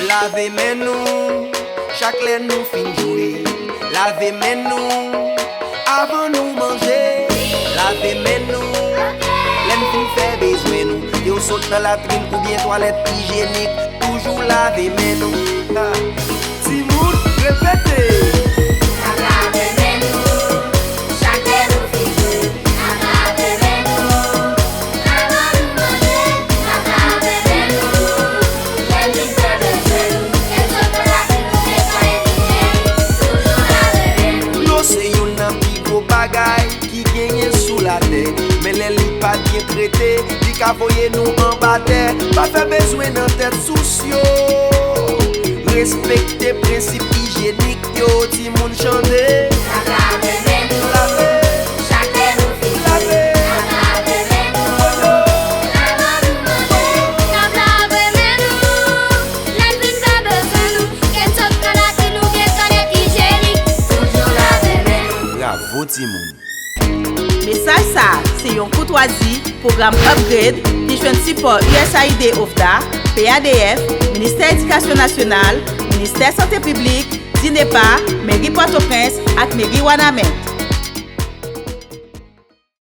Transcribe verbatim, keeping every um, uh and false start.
Lave men nou chak lè nou fin jwe. Lave men nou avan nou manje. Lave men nou lè n fin fè bezwen nou. Ke w sot nan latrin oubyen twalèt ijyenik, toujou lave men nou. Ha. Timoun, repete. N ap lave men nou chak lè nou fin jwe. N ap lave men nou avan nou manje. N ap lave men nou lè n fin fè bezwen nou. Ke n sot nan latrin oubyen twalèt ijyenik, toujou lave men nou. Dlo se youn nan pi gwo bagay ki genyen sou latè. Men lè li pa byen trete, li ka voye nou anba tè. Pa fè bezwen nan tèt sous yo. Respekte prensip ijyenik yo, timoun, chante. N ap lave men nou chak lè nou fin jwe. N ap lave men nou avan nou manje. N ap lave men nou lè n fin fè bezwen nou. Ke n sot nan latrin oubyen twalèt ijyenik, toujou lave men nou. Bravo, timoun! Mesaj sa a se yon koutwazi pwogram Upgrade ki jwenn sipò U S A I D, OFDA, P A D F, Ministè Edikasyon Nasyonal, Ministè Sante Piblik, DINEPA, Meri Pòtoprens ak Meri Wanament.